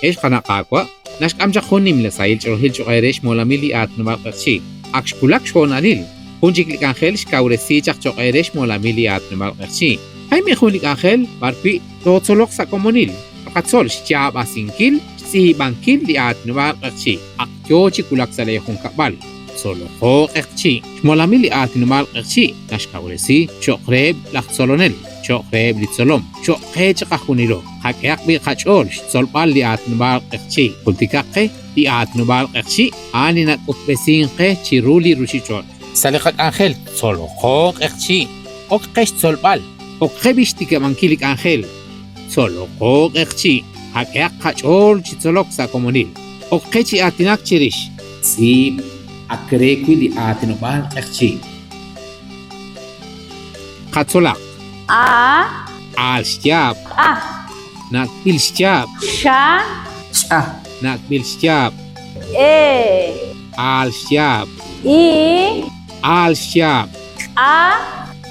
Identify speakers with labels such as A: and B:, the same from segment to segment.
A: Ex qana' Qaawa', naxk'am chaq jun nimla sahil ch'oolejil cho'q eere xmolamil li aatinob'aal q'eqchi'. Ak xwulak xhoonalil. Jun chik li k'anjel xkawresi chaq cho'q eere xmolamil li aatinob'aal q'eqchi'. Jaime jun li k'anjel b'arwi' tootzoloq sa' komonil. Tqatzol xyaab'asinkil, xtz'iib'ankil li aatinob'aal q'eqchi'. Ak yoo chi wulak sa' lee junkab'al. Tzoloqo q'eqchi'. Xmolamil li aatinob'aal q'eqchi' naxkawresi cho'q reheb' laj tzolonel, cho'q reheb' li tzolom, cho'q qe chiqajunilo. Qak'ehaq b'i' qach'ool xtzolb'al li aatinob'aal q'eqchi'. Jultikaq qe, li aatinob'aal q'eqchi' a'an li nak'utb'esink qe chiru li ruuchich'och'. Sa' li qak'anjel Tzoloqo q'eqchi', ok qe xtzolb'al. Ok qe b'i' xtikib'ankil li k'anjel Tzoloqo q'eqchi', qak'ehaq qach'ool chi tzolok sa' komonil. Ok qe chi aatinak chirix. Tz'iib' ak re wi' li aatinob'aal q'eqchi'. Qatzolaq.
B: A.
A: Aal xyaab'.
B: A.
A: Nak'b'il xyaab'.
B: Xa.
A: Ch'a. Nak'b'il xyaab'.
B: E.
A: Aal xyaab'.
B: I.
A: Aal xyaab'.
B: A.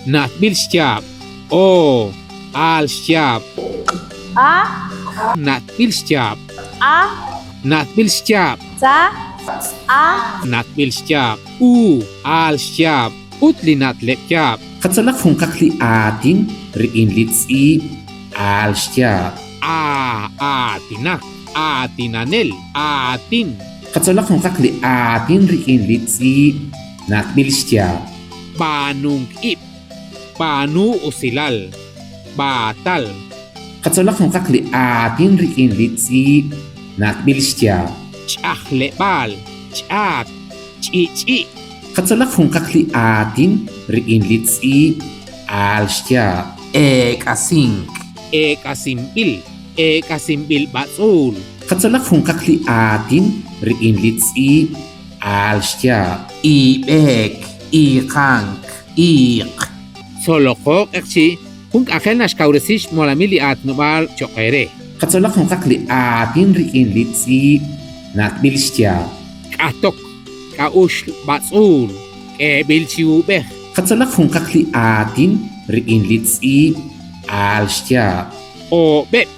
A: Nak'b'il xyaab'. O. Aal xyaab'.
B: A.
A: Nak'b'il xyaab'.
B: A.
A: Nak'b'il xyaab'.
B: Tza. A.
A: Nak'b'il xyaab'. U. Aal xyaab'. Ut li na'tleb' yaab'.
C: Qatzolaq junqaq li aatin rik'in li tz'iib' aal xyaab'.
A: A. Aatinak, aatinanel, aatin.
C: Qatzolaq junqaq li aatin rik'in li tz'iib' natb'il xyaab'.
A: B'aanunk ib', b'aanu usilal, b'aatal.
C: Qatzolaq junqaq li aatin rik'in li tz'iib' natb'il xyaab'.
A: Ch'ajleb'aal, ch'aat, ch'i'ch'i'.
C: Qatzolaq junqaq li aatin rik'in li tz'iib' aal xyaab'. Eek'asink.
A: Eek'asinb'il, eek'asinb'il b'atz'uul.
C: Qatzolaq junqaq li aatin rik'in li tz'iib' aal xyaab'. Iib'eek, iiqank, iiq.
A: Tzoloqo q'eqchi', jun k'anjel naxkawresi xmolamil li aatinob'aal cho'q eere.
C: Qatzolaq junqaq li aatin rik'in li tz'iib' natb'il xyaab'.
A: K'atok, k'a'uxl b'atz'uul, k'eeb'il chi uub'ej.
C: Qatzolaq junqaq li aatin rik'in li tz'iib' aal xyaab'.
A: Oob'eb',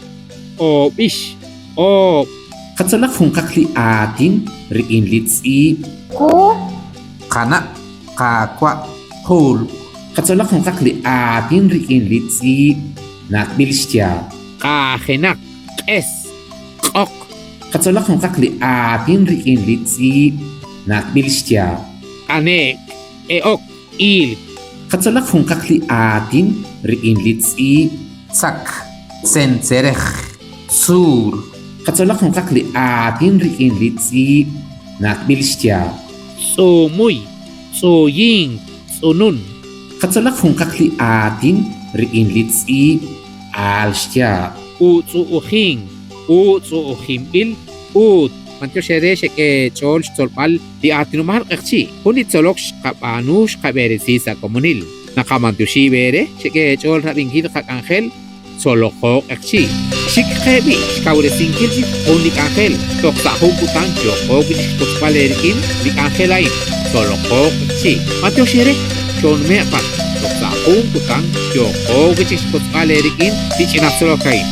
A: oob'ix, oob'.
C: Qatzolaq junqaq li aatin rik'in li tz'iib'.
B: Ku.
C: Qana', qaawa', qulb'. Qatzolaq junqaq li aatin rik'in li tz'iib' natb'il xyaab'.
A: Qaajenaq, q'es, q'oq.
C: Qatzolaq junqaq li aatin rik'in li tz'iib' natb'il xyaab'.
A: T'ane'k, e'ok, iilk.
C: Qatzolaq junqaq li aatin rik'in li tz'iib'. Tzak, tzentzerej, tzuul. Qatzolaq junqaq li aatin rik'in li tz'iib' natb'il xyaab'.
A: Tz'uumuy, tz'uuyink, tz'unun.
C: Qatzolaq junqaq li aatin rik'in li tz'iib' aal xyaab'.
A: Uutz'u'ujink, uutz'u'ujinb'il, ut. B'antiox eere xek'e eech'ool xtzolb'al li aatinob'aal q'eqchi', jun li tzolok xqab'aanu xqab'eresi sa' komonil. Naqab'antioxi eere xek'e eech'ool rab'inkil qak'anjel Tzoloqo q'eqchi'. Xik qe b'i' xkawresinkil chik jun li k'anjel, toj sa' jun kutan yooqo wi' chi xwotzb'al eerik'in li k'anjel a'in, Tzoloqo q'eqchi'. B'antiox eere, choonume'q b'an, toj sa' jun kutan yooqo wi' chi xwotzb'al eerik'in li ch'ina tzolok a'in.